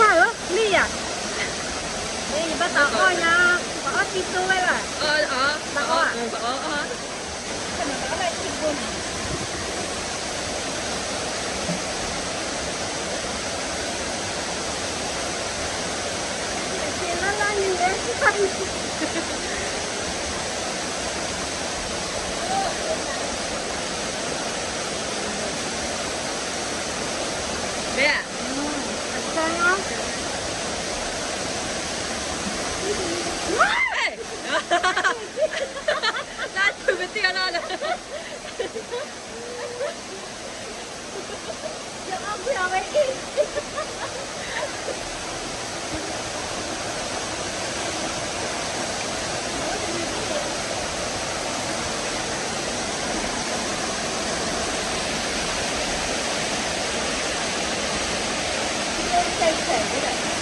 လံယၤ, ယဘၣ်သးအီၣ်ညါ, ပှၤအီၣ်တံၢ်တိဝဲဘၣ်, ဘၣ်အီၣ်, ဘၣ်အီၣ်, ဘဲ, တၢ်ထုကတ့ၢ်အလီၢ်လၢ တၢ်ဖိဒၣ်, တၢ်ဖိ, တၢ်န့ၣ်ဘုဘ့ၣ်ဧါ, ဘဲဒၣ်ဒီး တံၢ်ပဲပီလၢ်,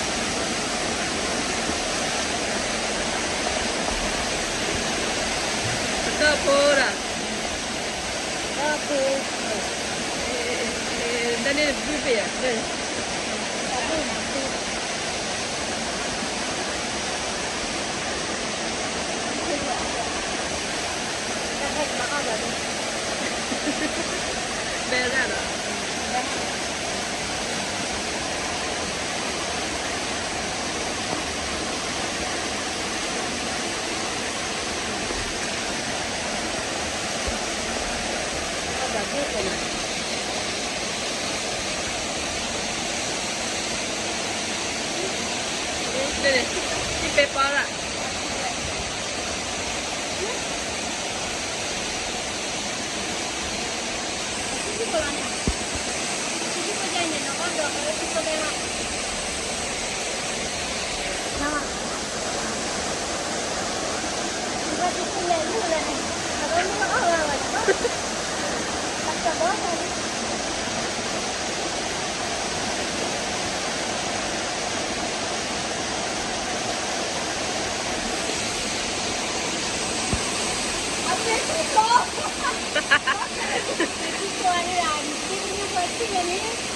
အမဲာ်ထံကီၢ်, မဲာ်ထံကီၢ်န့ၣ်, န့ၣ်